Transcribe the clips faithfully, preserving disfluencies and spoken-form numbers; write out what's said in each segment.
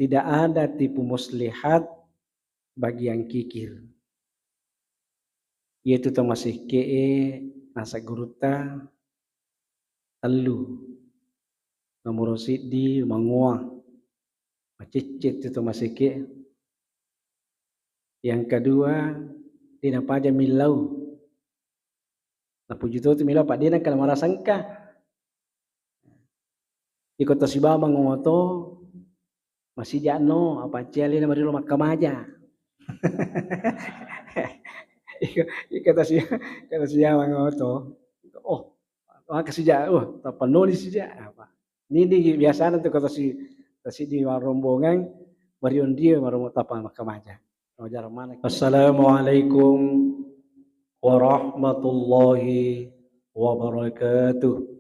Tidak ada tipu muslihat bagi yang kikir. Iyatu to masekke'e naseng gurutta tellu. Nomoro siddi mangoa, macecce tu to masekke'e. Yang kedua, de' napaja millau. Napuji to tu millau, apa' de' nengka marasa engka. Iko tasibawa mangoto, masija' no, apa' ciali na marilo makkamaja. Iko, iko tasi-, iko tasibawa mangoto. Oh, makkasija', oh, tappa noni sija', apa'. Nini biasana tu ko tasi-, tasiddi marombongan, marion dio marombong tappa makkamaja. Wajar mana. Assalamualaikum warahmatullahi wabarakatuh.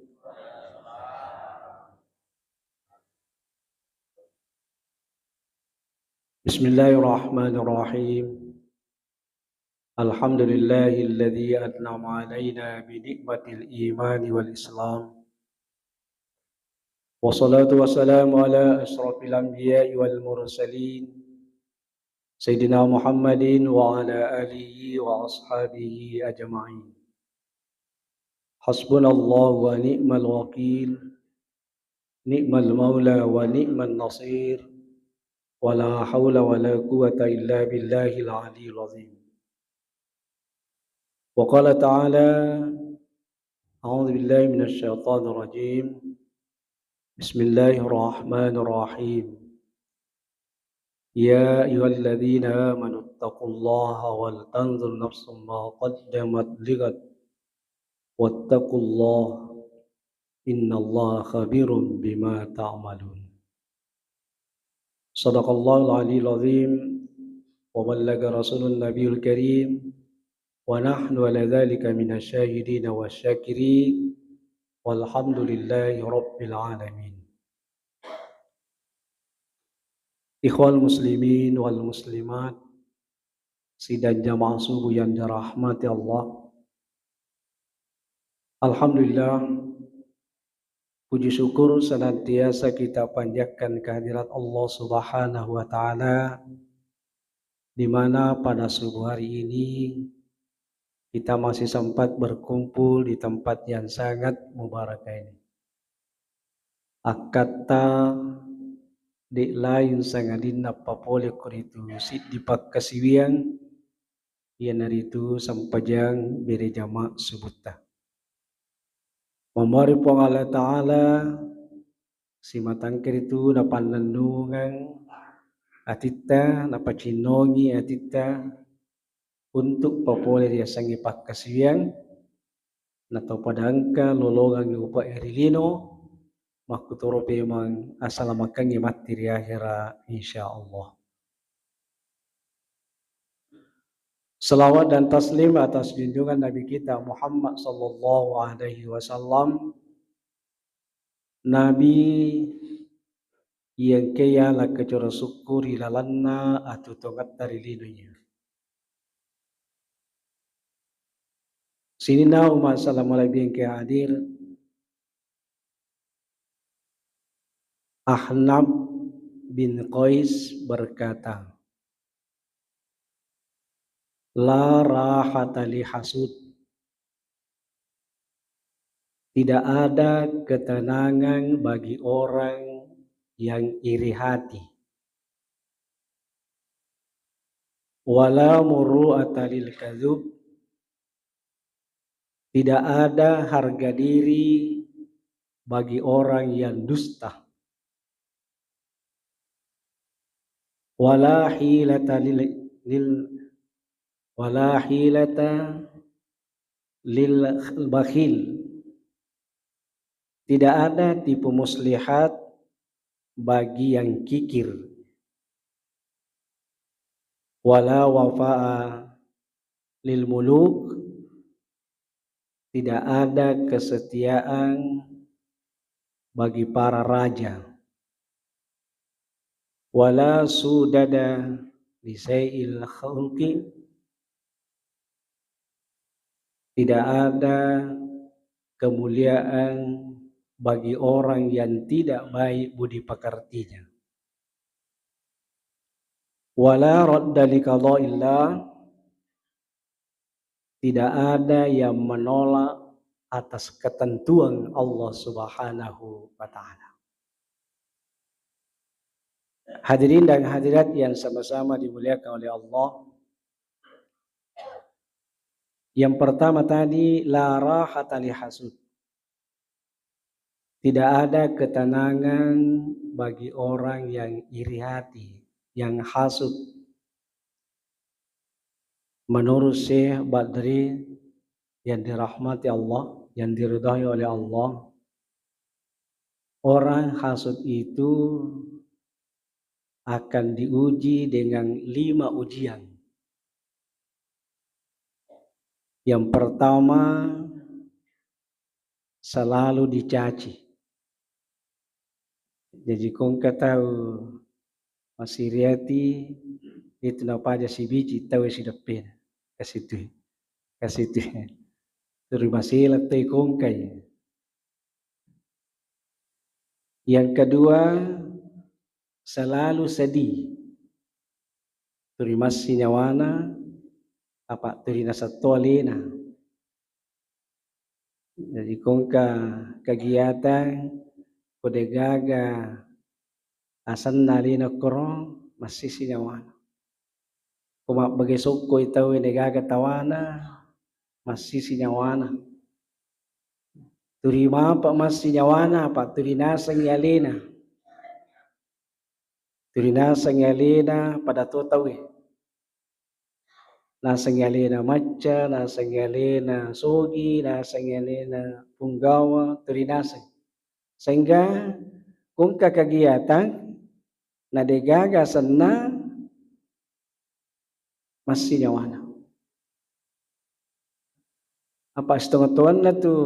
Bismillahirrahmanirrahim. Alhamdulillahilladzi an'ama alaina bi ni'matil imani wal islam. Wassalatu wassalamu ala asyrafil anbiya'i wal mursalin, Sayyidina Muhammadin wa ala alihi wa ashabihi ajma'in. Hasbunallahu wa ni'mal wakil, ni'mal maula wa ni'man nasir, wa la haula wa la quwwata illa billahil aliyyil azim. Wa qala ta'ala, a'udzu billahi minasy syaithanir rajim. Bismillahirrahmanirrahim. Ya ayyuhalladzina amanu taqullaha wal tanzur nafsum ma qaddamat lighad. Wattaqullaha innallaha khabirum bima ta'malun. Sadaqallahul aliyyil azim wa ballaga rasulun nabiyul karim wa nahnu ala dzalika minasy syahidin wasy syakirin walhamdulillahi rabbil alamin. Ikhwal muslimin wal muslimat, sidang jamaah subuh yang dirahmati Allah. Alhamdulillah, puji syukur senantiasa kita panjatkan kehadirat Allah Subhanahu wa Ta'ala, di mana pada subuh hari ini kita masih sempat berkumpul di tempat yang sangat mubarakah ini. Akkatta de' lain sangadinna papole ko ritu siddi pakkasiwiang, iyanaritu sempajang bere jama' subutta. Mammari Puang Allah Ta'ala simatangke ritu napannennungeng atitta, napacinnongi atitta untuk papole riasengnge pakkasiwiang, natau pada engka lolongengngi upe'e ri lino, makkutoro pemeng asalamakkengngi matti ri ahera, insyaallah. Salawat dan taslim atas junjungan Nabi kita Muhammad sallallahu alaihi wasallam, Nabi iya engkae yalakka cora sukku ri lalenna atuo tongetta ri lino iya. Sininna umma' salama' lebbi engkae hadir, Ahnaf bin Qais berkata, "La rahata li hasud." Tidak ada ketenangan bagi orang yang iri hati. "Wala muru'ata lil kadzub." Tidak ada harga diri bagi orang yang dusta. "Wala hilata lil, lil, wala hilata lil bakhil." Tidak ada tipu muslihat bagi yang kikir. "Wala wafa'a lil muluk." Tidak ada kesetiaan bagi para raja. "Wala sudada li sayyil khalqi." Tidak ada kemuliaan bagi orang yang tidak baik budi pekertinya. Wala radda li qadaillah, tidak ada yang menolak atas ketentuan Allah Subhanahu wa Ta'ala. Hadirin dan hadirat yang sama-sama dimuliakan oleh Allah, yang pertama tadi, la rahata li hasud. Tidak ada ketenangan bagi orang yang iri hati, yang hasud. Menurut Syekh Badri yang dirahmati Allah, yang diridhai oleh Allah, orang hasud itu akan diuji dengan lima ujian. Yang pertama, selalu dicaci. Jaji ko engka tau masiri ati, itu napaja sibiji tau sideppena. Kasitui. Kasitui. Turi masela tau ko engkai. Yang kedua, selalu sedih. Turi massi nyawana, apa turi nasatto alena. Jadi ko engka kegiatan, ko degaga asenna alena koro, massisi nyawana. Ko mabbagai sokko i tau degaga tawana, massisi nyawana. Turi mapa massi nyawana, apa turi nasengngi alena. Turi nasengngi alena pada to tauwe. Nasengngi alena macca, nasengngi alena sogi, nasengngi alena punggawa, turi naseng. Sehingga ko engka kegiatan, na degaga senna, massi nyawana. Apa sitongeng-tongenna tu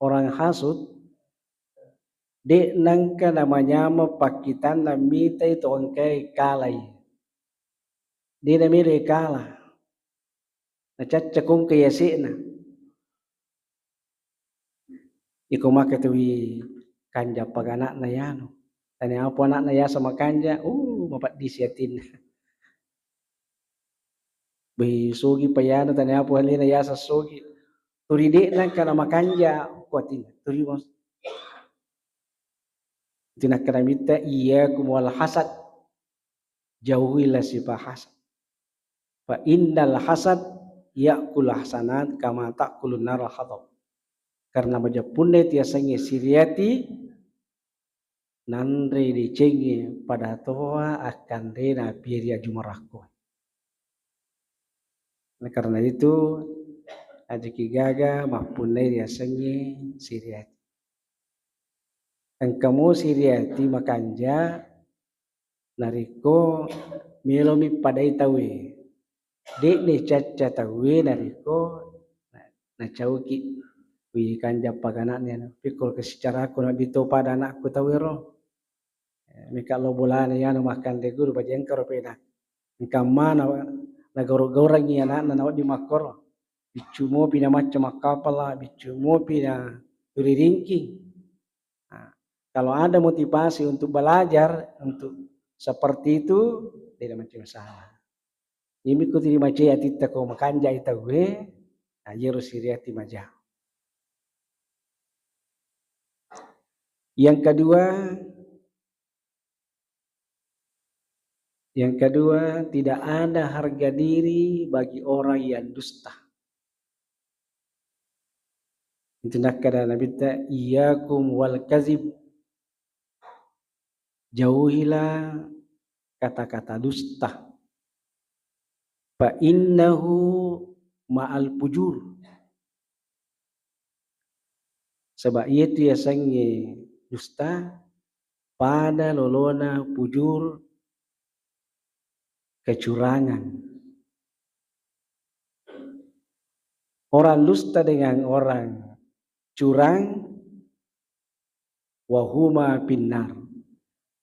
orang hasud, de nengka namanyameng pakkitanna mitai to engkae kalai. De namelo kala. Nacacca ko engka yase'na. Iko maka tu wi kanja paganakna yanu. Tania apa anakna yasa makanja, uh, mapaddisi atinna. Bai sogi pa yanu, tania apa alena yasa sogi. Turi de nengka namakanja, ko atinna. Turi mos. Itu nakkeda mitta, iyyakum wal hasad. Jauhilah sifat hasad. Fa innal hasad ya'kul hasanat kama ta'kulun narul hatab. Karena majeppunna itu yasengnge siri ati, nanre decengnge pada toa akkanrena api ri aju marakko. Oleh karena itu, ajaki gaga mappunnai riasengnge siri ati. Engkamo siri ati makanja, narekko melomi padai tauwe, de'ni cacca tauwe, narekko na-, nacauki. Wi kanja paganakna anu, pikkoro kesicaraku na dito pada anakku tauwe ro. Eh, meka lo bolana yanu makkanre guru, bajengkaro pena. Engka mana nagoro-gorengi anakna nawedding makkoro. Biccu mopi na macca makkapala, biccu mopi na turi ringking. Nah, kalau ada motivasi untuk belajar, untuk seperti itu, tidak menjadi masalah. Imi ko tiri macai atitta ko makanjai tauwe, nah, yero siri ati maja. Yang kedua, yang kedua, tidak ada harga diri bagi orang yang dusta. Itu nakkeda Nabitta, "Iyyakum wal kazib." Jauhilah kata-kata dusta. Fa innahu ma'al fujur. Sebab iyatu yasengnge dusta pada lolona fujur, kecurangan. Orang dusta dengan orang curang, wahuma finnar,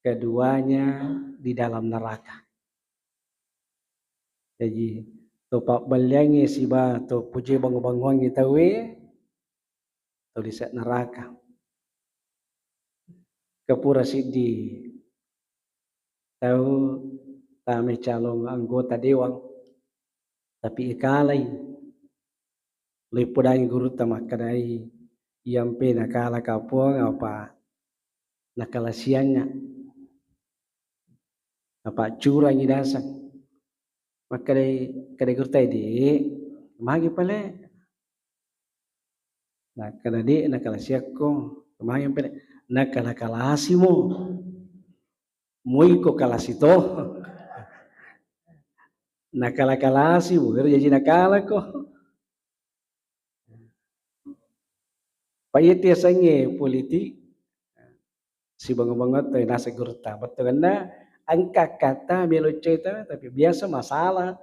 keduanya di dalam neraka. Jaji, to pabbelliangnge siba to puje bangu-banguangnge tauwe, to lise neraka. Kepura siddi tau tamai calon anggota dewan, tapi ikalai. Loipodangi gurutta makkedai, iyampe nakala kapuang apa nakalasiangnga, apa curangi dasang. Makkedai, kedai gurutta, "Dek, magi pale?" Nakkeda, "Dek, nakalasiakko." "Magi pale?" "Nakala-kalasimo." "Muiko kalasi to." "Nakala-kalasimo, ero jaji nakalako." Pa iya tiasengnge politik, sibango-bango to naseng gurutta. Bettuanna engka kata melo cerita, tapi biasa masalah.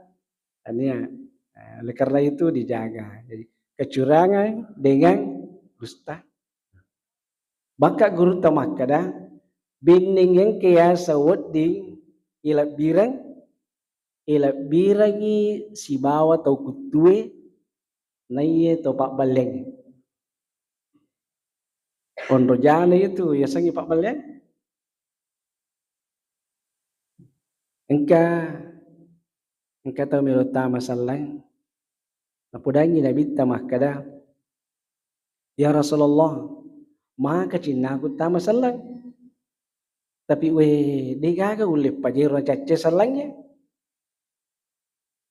Tania, eh, oleh karena itu dijaga. Jadi, kecurangan dengan dusta. Bakka gurutta makkeda, benneng engka yaseng wedding ilebbireng, ilebbirengngi sibawa tau kuttue, naiye to pabballeangnge. Onro jana itu yasengnge pabballeang. Engka, engka tau melo tama selleng, napodangngi Nabitta makkeda, "Ya Rasulullah, maka cinnaku tama selleng. Tapi we, degaga ulle pajero nacacce sellengnge.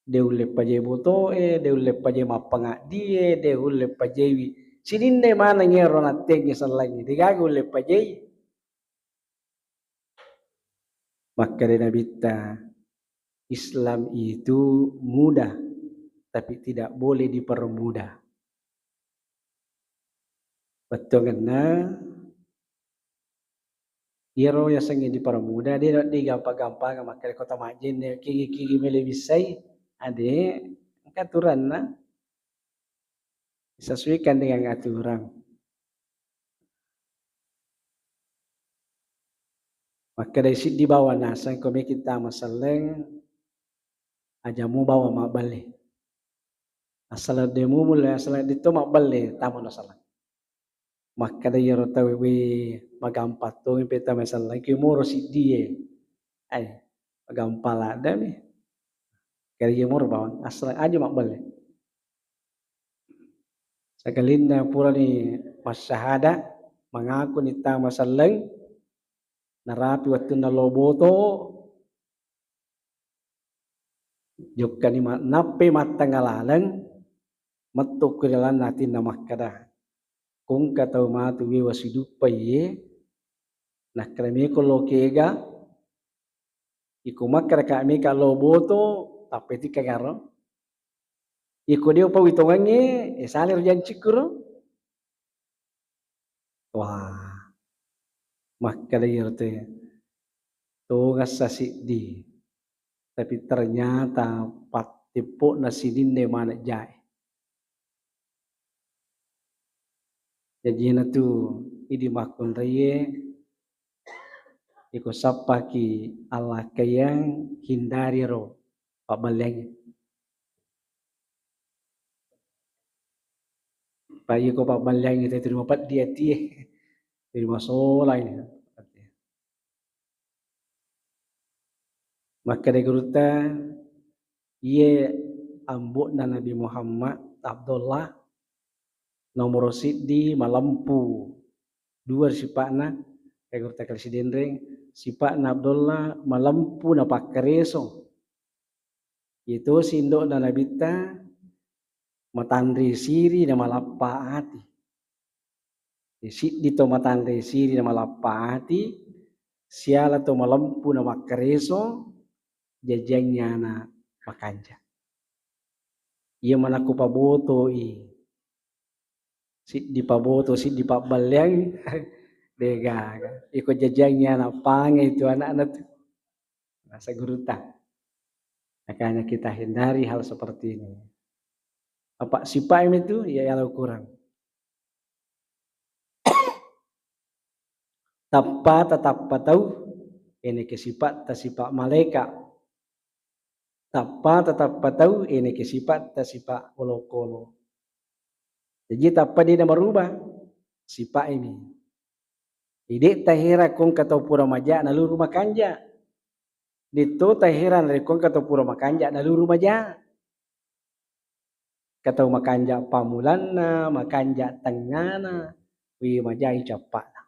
De ulle pajai botoe, de ulle pajai mappangaddie, de ulle pajaiwi. Sininna maneng ero nattengnge sellengnge, degaga ulle pajai." Makkeda Nabitta, "Islam itu mudah, tapi tidak boleh dipermudah." Bettuanna, iyaro yasengnge dipermudah, de, de gampang-gampang makkeda kota majjenne, kigi-kigi mele bissai, ade, engka aturanna. Disesuaikan dengan aturan. Makkeda siddi bawang naseng, ko meki tama selleng, aja mubawa mabballe. Asal de mumulle, asal de to mabballe, tama no selleng. Makkeda iyaro tau, "We, magampang to pe tama selleng, ki moro siddie." Ai, magampang laddami. Kali iya moro bawang, asal aja mabballe. Sakalinna purani masyahada, mangaku ni tama selleng, narapi wettunna lo boto, jokkani ma-, nappai mattangnga laleng, metto ku ri lalenna atinna makkeda, "Ko engka tau matu wewa siduppai ye, nakkeda meko lo kega, iko makkeda ka meka lo boto, tappa tikkagaro. Iko de upa witongengnge, e, salero jancikku ro." Wah, makkeda iyaro te, "Tongessa siddi, tapi ternyata patteppo'na sininna maneng jae." Jaji iyana tu idi makkunraie, iko sappaki allakkaiang, hindari ro pabballeangnge. Pa iko pabballeangnge te terima peddi atie, terima sola ini. Makkeda gurutta, iye ambo'na Nabi Muhammad, Abdullah, nomoro siddi malempu. Dua sipa'na, ya gurutta kali sidenreng, sipa'na Abdullah malempu napakkareso. Iyatosi indo'na Nabitta matanre siri na malappa ati. Siddi to matanre siri na malappa ati, siala to malempu na makkareso, jajiangngi ana makanja. Iya manakko pabotoi, siddi paboto, siddi pabballeang, degaga. Iko jajiangngi ana pangai tu anakna tu. Rasa gurutta. Makanya kita hindari hal seperti ini. Apa sipa'mi tu, ya, ya kurang. Tappa tatappa tau, eneke sipatta sipa malaeka. Tappa tatappa tau, eneke sipatta sipa olokolo. Jaji tappa de na maruba, sipa'mi. Ide tahera kongka tau pura maja naluru makanja. Ditto taheran rekko engka tau pura makanja naluru maja. Engka tau makanja pammulanna, makanja tengngana, wi majai cappa'na.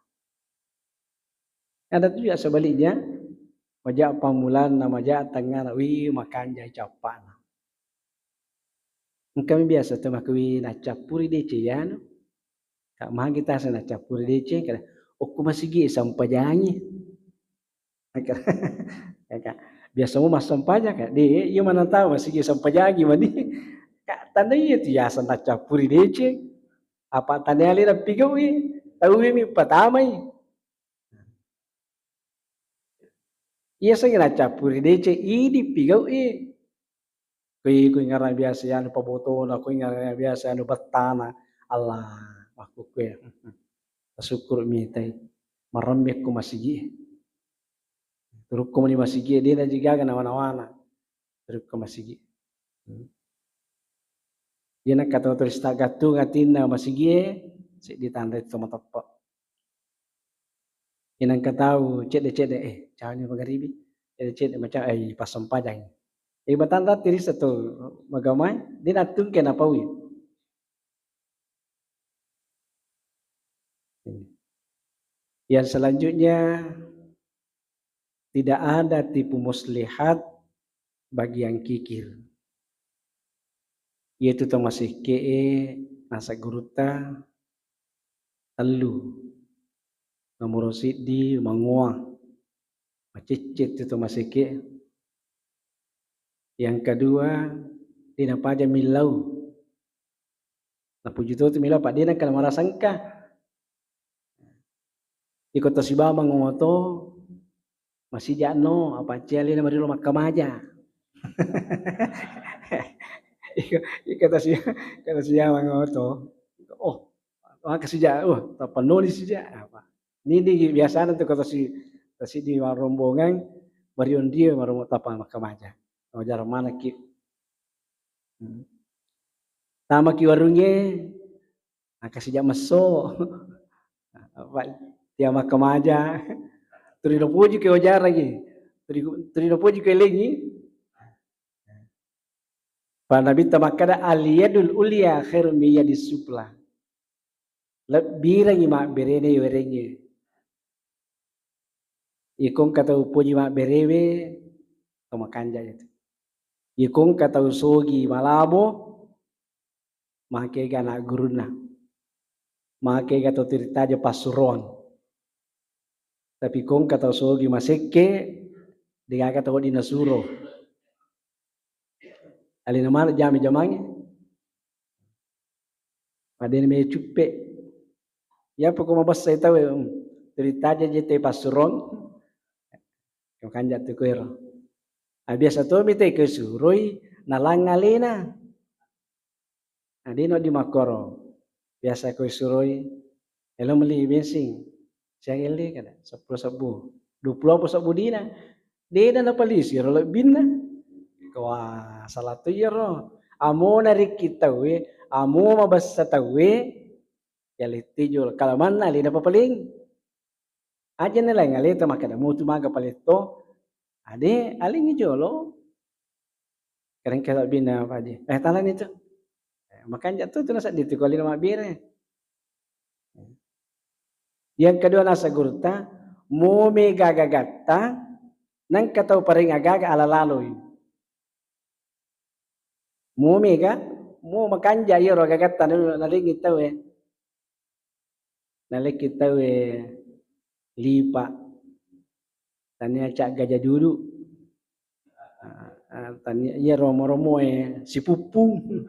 Ada juga sebaliknya, maja pammulanna, maja tengngana, wi makanjai cappa'na. Engkami biasa tu makkuwi naccappuri deceng anu. Ka magi tasa naccappuri deceng, kada, okko masigi sampajangi. Eka, eka. Biasa mu massampajang ka? De, iya maneng tau masigi sampajangi mani. Ka tanda iya tu yaseng naccappuri deceng. Apa tanda alena pigaui, tauwi mi patamai. Iya sengi naccappuri deceng, idi pigaui. Kui, kui ngarang biasa anu pabotona, kui ngarang biasa anu bettana. Allah, makkukkue. Tasukkuru mitai. Maremmekku masigi. Turukku mani masigi, de najigaga nawa-nawana. Turukku masigi. Hmm. Iya nakka tau tulis tagattung atinna masigie, seddi tanre to mateppe. Inangka tau cedde-cedde, eh, cauni magaribi, cedde-cedde macam, eh, passempajang. Eh, batanta tiris atau magamai, de nattungke napaui. Yang selanjutnya, tidak ada tipu muslihat bagi yang kikir. Iyatu to masekke'e naseng gurutta tellu. Nomoro siddi mangoa. Macecce tu to masekke'e. Yang kedua, de napaja millau. Napuji to tu millau, apa de nangka marasangka. Iko to sibawa mangoto, masija no, apa ciali na marilo makkamaja. Iko, iko to si-, iko to sibawa mangoto. Oh, maka sija, oh, tapannoni sija. Apa? Nini biasana tu ko to si-, to si di rombongan, marion dia maromo tapa makkamaja. Oh, jarang mana ki. Hmm. Tamaki warungnge, Nakasija messo. Apa, tia makkamaja. Tuli napoji ke wajaragi. Tuli, tuli napoji ke lengi. Pada Nabitta makkada, "Al yadul ulya khairum min yadis sufla." Lebbirangi mabberene werengnge. Iko engka tau poji mabberewe, to makanja itu. Iko engka tau sogi malabo, makega anak gurunna, makega tau teritaja passuroang. Tapi ko engka tau sogi masekke, degaga tau wedding nasuro. Alena maneng jami-jamangnge. Madena me cuppe. Iyapa ko mabessai tau, hmm, teritaja je te passuroang. Makanja tu koero. Ah, biasa to mi te ko suroi nalang alena. Nah, de no di makkoro. Biasa ko suroi, "Elo meli bensin." "Siaga le?" kada, "Seppulo sebbu." "Dua puluh apa sebbu dina?" Dena napalisi ro lebbinna. Wah, salah tu iyaro. Amo narikki tauwe, amo mabessa tauwe, ya letti jolo. Kalamanna alena papaling. Aja nalaing aleta makkeda, "Mutu maga paletto." Ade, alingi jolo. Kadang kelebbinna apa aja. Eh, talani tu. Eh, makanja tu, tu nasedding tu ko alena mabbere. Yang kedua naseng gurutta, mo mega gagatta, nengka tau pareng agaga ala laloi. Mo mega, mo makanja iyaro gagatta na-, nalengi tau e. Nalekki tauwe lipa. Tania caggaja dudu. Ah, ah, tania iya romo-romoe sipuppung.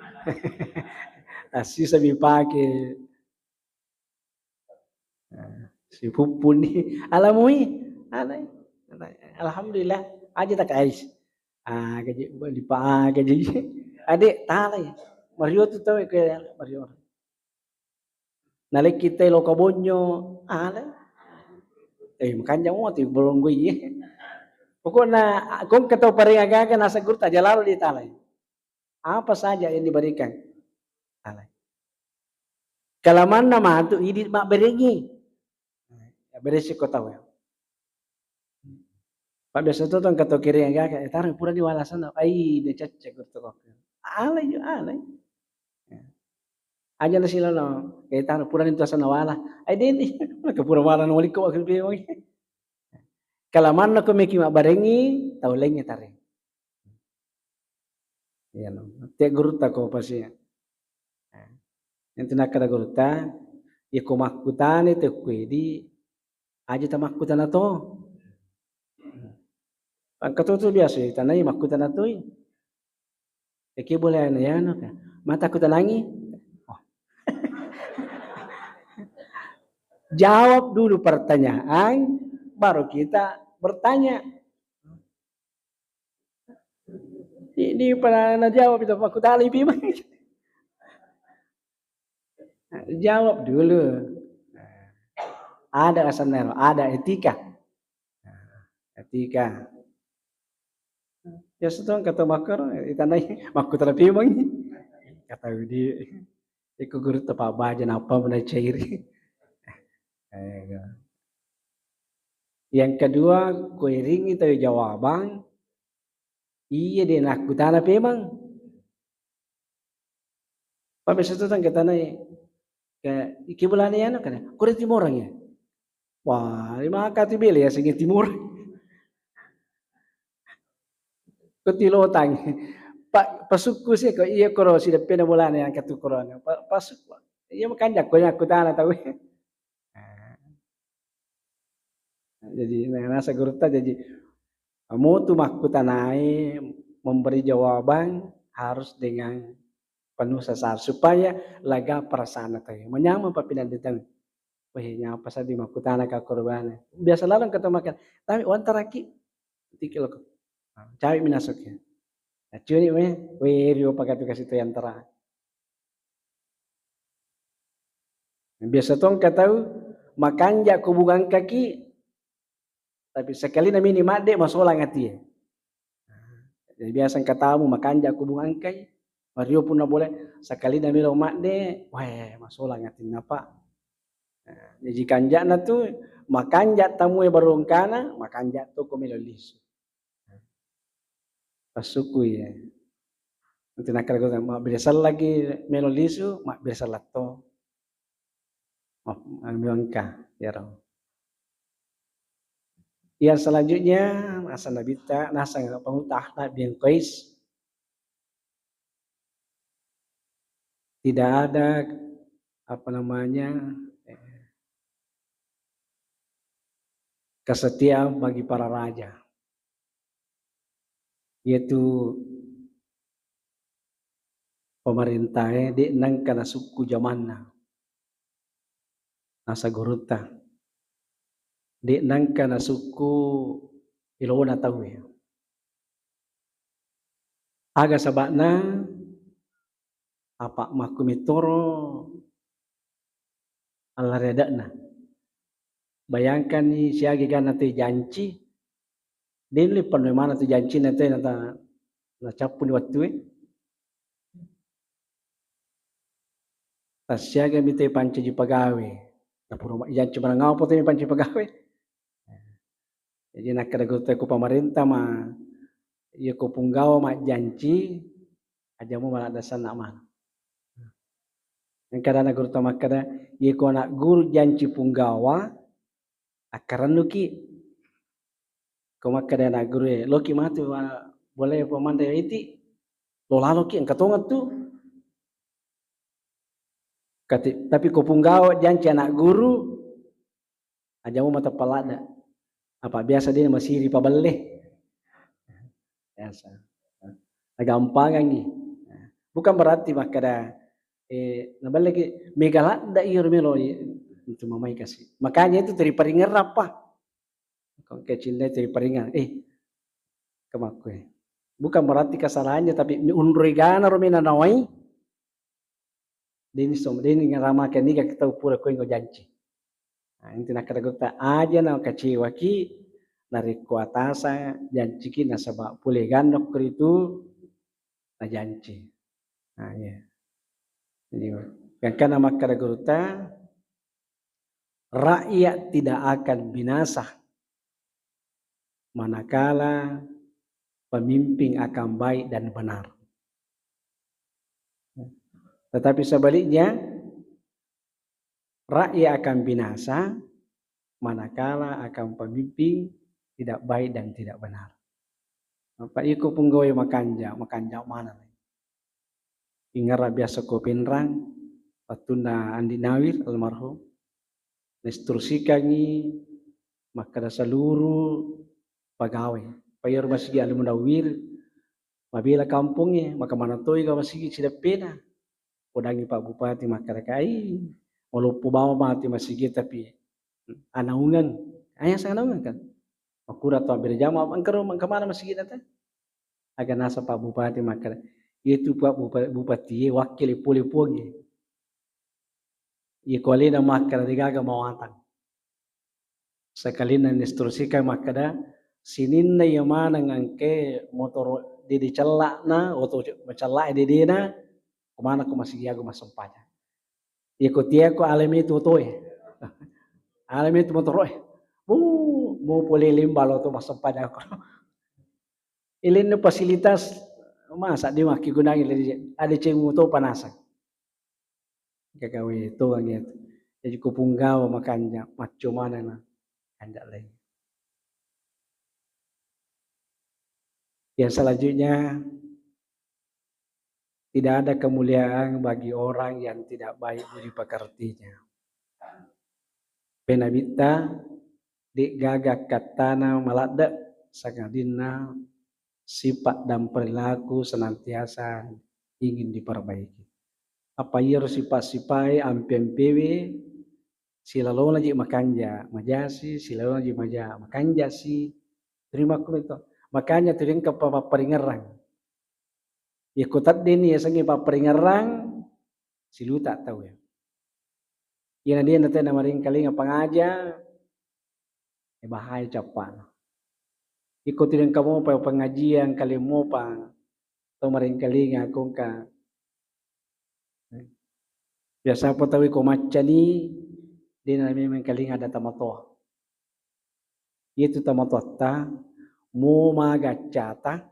Assisa mi pake. Ah, sipuppung ni. Alamui. Alai. Alai. Alhamdulillah. Aja tak ais. Ah, gaji, lipa, ah, gaji. Ade, talai. Mario tu tau ke, Mario. Nalekki te loka bonyo, ale. Eh, makanja mo tu bolonggoi. Pokokna, ko engka tau pareng agaga naseng gurutta, aja lalo ditalai. Apa saja yang diberikan, talai. Kalamanna matu idi mabberengi. Ya, beresi ko tau ya. Biasa to tong kato kiri ga ka, eh, tarang pura ni wala sana. Ai, de cacca guru to kok. Alai jo, alai. Ya. Aja na silolo, eh, tarang pura ni to sana wala. Ai, de ni, ke pura wala no liko wakil pe. Kalamanna ko meki mabbarengi, tau lainnya tareng. Iya no. Te gurutta ko pasi. Yang tinakkada gurutta, ya ko makkutana te kuedi, aja tamakkutana to. Engka to tu biasa tanai makkutana toi. Eki boleh anu ya no ka. Mata kutanangi. Oh. Jawab dulu pertanyaan, baru kita bertanya. Ini pernah najawab itu makkutana pi. Jawab dulu. Ada asanna, ada etika. Etika. Ya, setong kata makar, itanai, makkutana pi mangi. Kata di, iku guru tepa baja napa mana cairi. Yang kedua, kuiringi tawi jawabang, iya de nakkutana pemang. Pabe satu tangke tanai, ke iki bolana ya no kada, kore timorang ya. Wah, lima kati bele ya singe timor. Ko tilotang. Pak pasukku sih ko iya koro si depena bolana yang katu korona. Pak pasuk. Iya makanja ko nakkutana tau. Jadi nasa gurutta, jadi mutu makkutanae memberi jawaban harus dengan penuh sesaran supaya lega perasaanna tau. Manyameng papinadetang. Weh, nyapa seddi makkutana ka korbanna. Biasa laleng ketemu makan. Tapi wantaraki tiki loko. Cawi minasuk ya. Acuni weh, weh rio pakatu kasih tu yang terang. Biasa tong katau makanja ko bunga engkaki, tapi sekali namini madde masolang atie. Jadi biasa engka tamu makanja ko bunga engkai, mario punna boleh sekali namilo madde, wah masolang atinna pak. Jadi kanjana tu makanja tamu e baru engkana, makanja tu ko melo lisu. Passukkui, eh. Nanti nakkeda guru, mabbere sellaki melo lisu, mabbere sella to. Mab-, melo engka, iyaro. Yang selanjutnya, nasang Nabitta, nasang Pangulutta Ahmad bin Qais. Tidak ada, apa namanya, eh, kesetiaan bagi para raja. Iyatu pemerintah e de nengka nasukku jamanna. Nasa gurutta. De nengka nasukku ilona tauwe. Aga saba'na? Apa makkumitoro allariada'na. Bayangkanni siaga ganna te janci, denni pannoi mana tu jancinna te nata-, nacappuni wettue. Tassiagami te pancaji pagawe. Napura ma-, janci maneng apa te pancaji pagawe. Jadi nakkeda gurutta ko pamarenta ma, iya ko punggawa majjanci, aja mu maladda sanna maneng. Engka dana gurutta makkeda, iya ko anak guru janci punggawa, akkarennuki. Ko makkeda anak guru e, loki matu, wa-, boleh pamanre iti, lo laloki, engka tongeng tu. Kati-, tapi ko punggawa janci anak guru, aja mu mateppa ladda. Apa biasa de masiri pabelle. Biasa. Nagampangangi. Bukan berarti makkeda, eh, nabelleki mega ladda iyaro melo, eh, untuk mamai kasih. Makanya itu teri paringerrappa. Ko kecinta teri paringan. Eh, kemakkue. Bukan berarti kesalahannya, tapi unroi gana ro mena nawai. Deni som-, deni ngaramake niga tau pura koe ngo janci. Nah, inti nakkeda gurutta, aja na kacewaki narekko atasa janciki nasaba pole ganna ko ritu najanci. Nah, iya. Jadi, gangkana makkeda gurutta, rakyat tidak akan binasa manakala pemimpin akan baik dan benar. Tetapi sebaliknya, rakyat akan binasa manakala akan pemimpin tidak baik dan tidak benar. Apa iko punggawa makanja, makanja mana? Ingerra biasa ko Pinrang, wattunna Andi Nawir almarhum, nainstruksikangngi makkeda seluruh pegawai. Payar masigi Al Munawir, mabela kampongnge, maka manatoi ga masigi sideppena. Podangi Pak Bupati makkeda, "Kai, maloppo bawang mati masigi tapi anaungeng." Aya sanaungeng kan? Makura to berjamaah, engkaro mangka mana masigi nata? Aga nasa Pak Bupati makkeda, "Itu Pak Bupa-, Bupati, ye, wakkili pole puang ye." Ye ko alena makkeda degaga mawatang. Sekalinna nainstruksikan makkeda, "Sininna iya maneng engke motoro dede cella'na, oto cella'e dedena, ko mana ko masigi aga massempajang." Iko tiako alami tu otoe. Alami tu motoroe. Bu, mau pole limba lo tu massempajang ko. Ilinnu fasilitas masa di makkigunangi, ada ceng moto panasang. Gagawe to gitu. Jadi ko punggawa makanja, macco maneng na kanja lain. Yang selanjutnya, tidak ada kemuliaan bagi orang yang tidak baik budi pekertinya. Penabitta, de'gaga kattana maladde, sangadinna sifat dan perilaku senantiasa ingin diperbaiki. Apa iyaro sifat-sifae ampe-ampewe, silalona je makanja, majasi, silalona je maja, makanja si. Terima kasih itu. Makanya tu engka pa-, papparingerrang. Yako teddeni yasengnge papparingerrang, siluta tau ya. Iyana dia nate na maringkalinga pangaja, e bahaya cappana. Iko tu engka mopa pengajian kali mopa, to maringkalinga ko engka. Biasa apa tawi ko maccani, dena memang kalinga ada tamatoa. Itu tamatoatta, mo magaccata,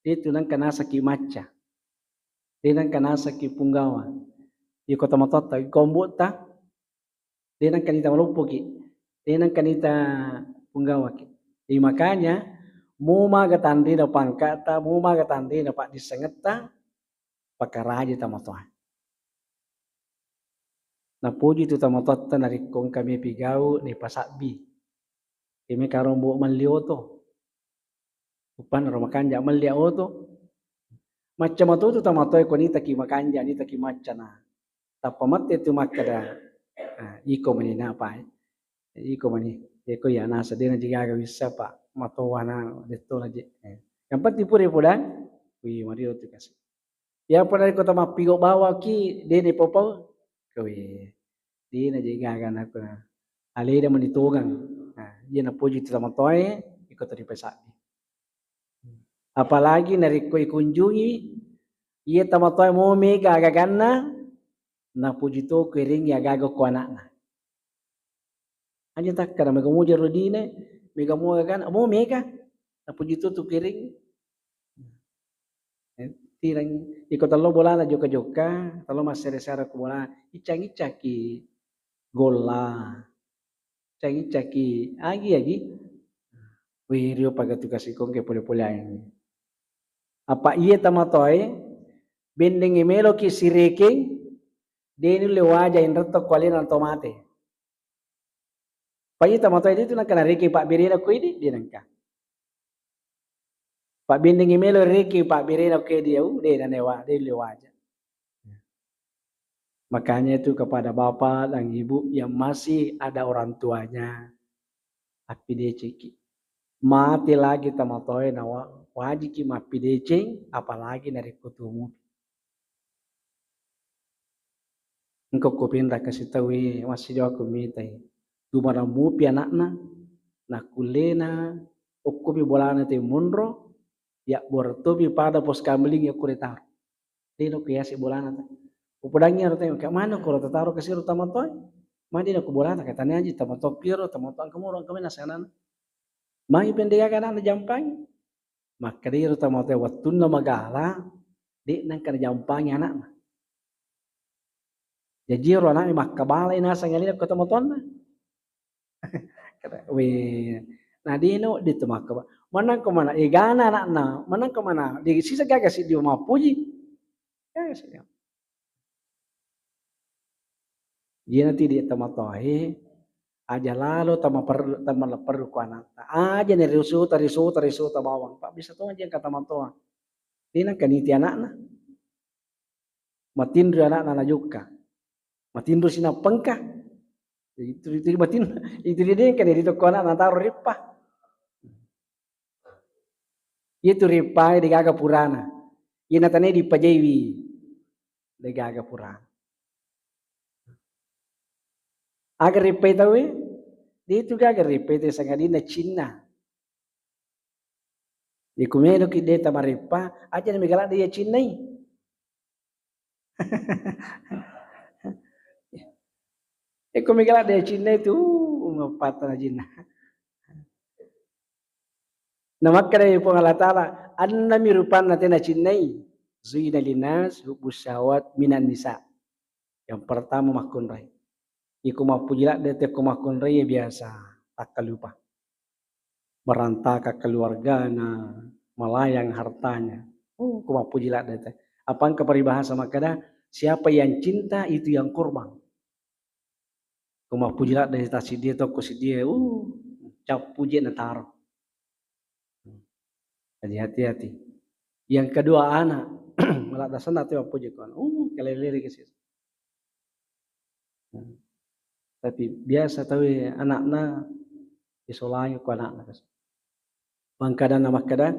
itu nangka nasaki macca. Dia nangka nasaki punggawa. Iko tamatoatta, iko ombo'ta, de nengka nita maloppoki, de nengka nita punggawaki. Jadi makanya, mu maga tanrina pangka'ta, mu maga tanrina paddissengetta, pakaraja tamatoa. Napoji tu tamatoatta narekko engka mepi gau, naipasabbi. Eme karombo melli oto. Uppanna ro makanja melli oto. Macca matotu tamatoe ko nitaki makanja, nitaki maccana. Tappa mette tu makkeda, ah, iko mani napa, eh? Iko mani, iko ya nasa dena jigaga wissa pa matowana detto na je. Eh. Yang penting pura podang, wih, mario tu kasi. Ya pada kota mappigo bawaki, dene popau, kawe, dena je gaga nakuna. Aleda mani tongang. Nah, iya napoji tu tamatoe, iko tadi pesabbi. Apalagi narekko ikunjungi, iya tamatoe mo mega agaganna, napoji to kuerengngi agaga ko anakna. Aja takkada mega muja rodine, mega muaga kan, mo mega. Napoji to tu kuerengngi. Eh, tireng. Iko tello bolana jokka-jokka, tello massere-sere ko bola, iccang-iccaki golla. Cagi-cagi, agi-agi. Wih, rio pagatu kasi kongke pole-pole aeng. Apa iya tamatoe, bendeng meloki sirekeng, deni le waja inretto kualena to mate. Pa iya tamatoe itu nangka narekeng pabberena ko idi, dia nangka. Pabbendengngi melo riki pabberena ke dia, uh, de nanewa, de le waja. Makanya itu kepada bapak dan ibu yang masih ada orang tuanya, appidecengki. Mate lagi tamatoe na wa-, wajiki mappideceng, apalagi narekko tumupi. Engka ko pinra kasi tauwe, massi jawab ko mitai. Tumarang mupi anakna, nakullena okkopi bolana te monro, ya bortopi pada pos kamling ya kure taro. Deno ko yase bolana ta. Upodangi aro tanya, kayak mana ko ro tataro kasi ro tamatoe? Mani na ko bolana, katanya aja tamatoe piro, tamatoe angka muro, angka mena sanana. Mai pendegaga anakna jampangi. Makkeda iro tomatoa wettunna magala, de' nengka najampangi anakna. Jaji ero anakna makkabalai naseng alena ko tomatoanna. Kata, weh, na de' no, de' to makkaba-, manengko mana egana anakna, manengko mana, de' sisa gaga siddi mappuji. Gaga siddi. Iyana tu idi tomatoae, aja lalo tamaperru-, tamalepperru ko anatta. Aja ni riusuta, riusuta, riusuta bawang. Pak bisa to aja engka tomatoa. De' nengka niti anakna. Matinro anakna najokka. Matinro sinappengka. Itu, itu, itu matinro. Itu dia de' nengka ni ri tokko anakna taro rippa. Iyatu rippae de' gaga purana. Iyana tania dipajaiwi de' gaga purana. Aga rippai tauwe? De' tu gaga rippai tauwe sangadinna cinna. Iku meloki de' tamarippa, aja ni mega ladde' iya cinnai. Eko mega ladde' iya cinnai tu, uh, mappatana cinna. Namakkeda Puang Allah Ta'ala, annami rupanna tena cinnai, zuyina linnas hubbus syahwat minan nisa. Yang pertama makkunrai. Iko mappuji ladde' te ko makkunrai biasa takkalupa. Berantakan keluargana, melayang hartanya. Oh, ko mappuji ladde' te. Apa engka peribahasa makkeda, siapa yang cinta itu yang korban. Ko mappuji ladde' ta siddi e, tokko siddi e, uh, cappu je nataro. Jadi hati-hati. Yang kedua anak, maladde' senna tu mappuji ko anak. Uh, kelele-lele ke sih. Tapi biasa tauwe anakna isolangi ko anakna. Mangkadanna makkeda,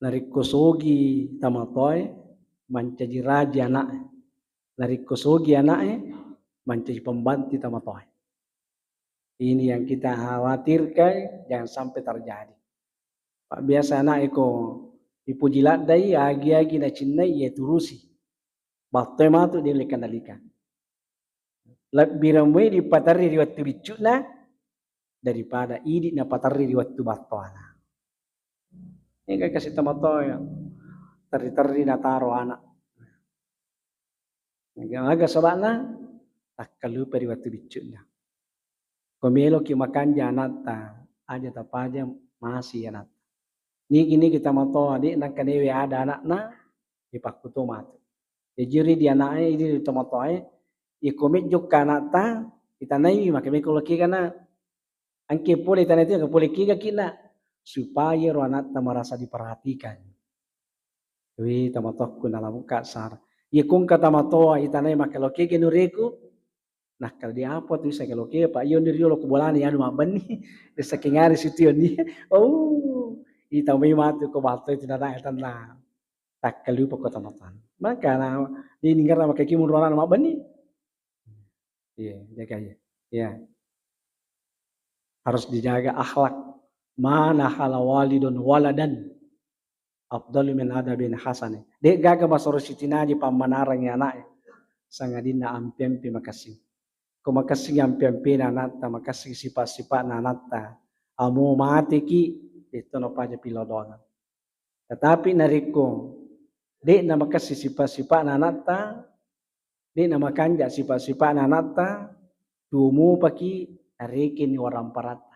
narekko sogi tomatoae, mancaji raji ana'e. Narekko sogi ana'e, mancaji pembantu tomatoae. Ini yang kita khawatirkan, jangan sampai terjadi. Pak, biasa ana'e ko ipuji laddai, agi-agi nacinnai, iya turusi. Battoe matu de' le kendalikan. Lebbi remue dipaterri ri wettu biccu'na daripada idi napaterri ri wettu battoana. Ega kasi tomatoa ya, terri-terri nataro anak. Ega, aga saba'na, takkalupa ri wettu biccu'na. Ko meloki makanja anatta, aja tapaja masi anatta. Nigi-nigi tomatoa, de' nengka newe ada anakna, dipakkuto matu. Jaji ri di anaknya, ini di tomatoae, iko mejjokka anatta, itanai, maka meko lokigana, angke pole itanai tu, angke pole kiga kina, supaya ro anatta merasa diperhatikan. Wi, tomatoakku nalamu kasar. Iya kongka tomatoa, itanai maka lokege nureku, Nakkeda, "Diapa tu isseng lokega, Pak? Iyo ni riolo ko bolana anu mabbenni." Saking ari situ ni. Oh, ita mai matu ko batto itu nanae tenna. Takkalupa ko tomatoa. Maka na, ini ngerang maka kimun ruangan mabbenni. Iya, jaga iya. Iya. Harus dijaga akhlak. Ma nahala walidun waladan afdalu min adabin hasani. De' gaga masoro sitinaji pammanarengngi ana'e, sangadinna ampe-ampe makessing. Ko makessing ampe-ampena anatta, makessing sipa'-sipa'na anatta, amo mateki, de' to napaja pillau doang. Tetapi narekko de' namakessing sipa'-sipa'na anatta, de' namakanja sipa'-sipa'na anatta, tuo mupaki narekenni waramparatta.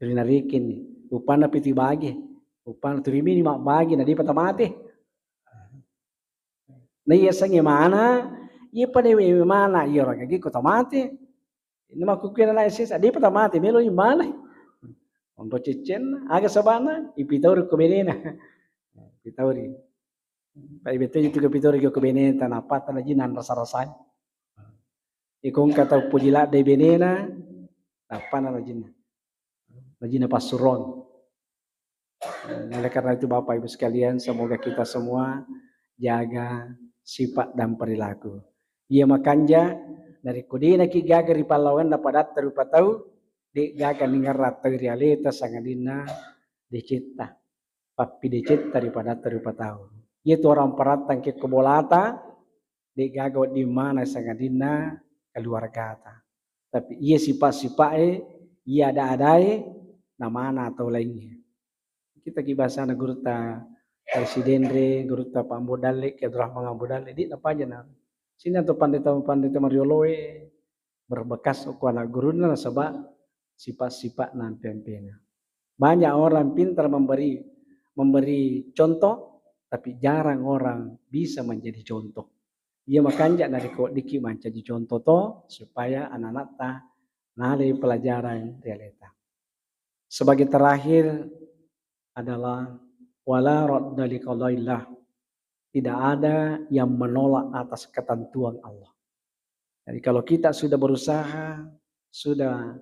Tuli narekenni, uppanna piti bage, uppanna turimini mabbage, na de'pa tamate. Na iya sengnge mana, iya pada mana, iya orang gigi ko tamate. Ini makkukkue na sesa, de'pa tamate, melo i mana. Onro ceccenna, aga sabana, ipitauri ko benena. Pitauri. Pai betul itu ke pitauri ko benena, nappa tana jina rasa-rasanya. Iko engka tau poji ladde benena, nappana lajinna. Lajinna passurong. Oleh karena itu Bapak Ibu sekalian, semoga kita semua jaga sifat dan perilaku. Iya makanja, narekko denaki gaga ri pallawangenna padatta rupa tau, de gaga ningerra tau ri aleta sangadinna decetta. Pappidecetta ri padatta rupa tau. Iya tu orang parattang ke ko bolata, de gaga wedding mana sangadinna keluargata. Tapi iya sipa-sipae Iya ada-adae namana tau laingnge. Kita ki bahasana gurutta Presiden re, gurutta Pak Ambo Dalle, Ki Abdurrahman Ambo Dalle, di napaja na. Sini atau pandita-pandita marioloe berbekas okko anak gurunna nasaba sifat-sifat nampe-ampena. Banyak orang pintar memberi memberi contoh, tapi jarang orang bisa menjadi contoh. Iya makanja narekko diki mancaji contoh to supaya anak-anakta nalai pelajaran realita. Sebagai terakhir adalah wala radda liqadaillah. Tidak ada yang menolak atas ketentuan Allah. Jadi kalau kita sudah berusaha, sudah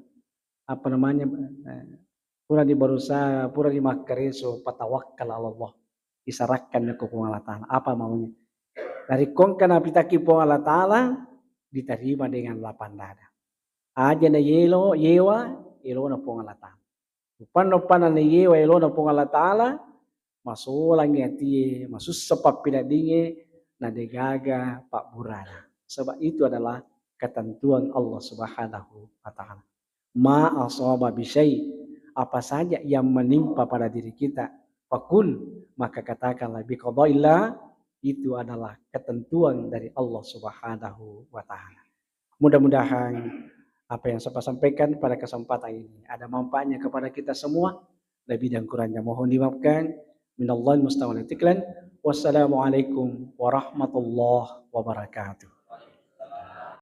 apa namanya, eh, pura di berusaha, pura di makkareso, fatawakkal ala Allah. Diserahkan ke Puang Allah Ta'ala. Apa maunya? Dari kongka napitaki Puang Allah Ta'ala, diterima dengan lapang dada. Aja na yelo, yewa, yelona Puang Allah Ta'ala. Upanna-upanna na yewa yelona Puang Allah Ta'ala, masolangngi atie, masussa pappineddingnge, na degaga pabburana. Sebab itu adalah ketentuan Allah Subhanahu wa Ta'ala. Ma asaba bisyai, apa saja yang menimpa pada diri kita, fakul, maka katakanlah biqadaillah, itu adalah ketentuan dari Allah Subhanahu wa Ta'ala. Mudah-mudahan apa yang saya sampaikan pada kesempatan ini ada manfaatnya kepada kita semua. Lebih dan kurangnya mohon dimaafkan. Minallahil musta'an wal i'tiklan. Wassalamualaikum warahmatullahi wabarakatuh.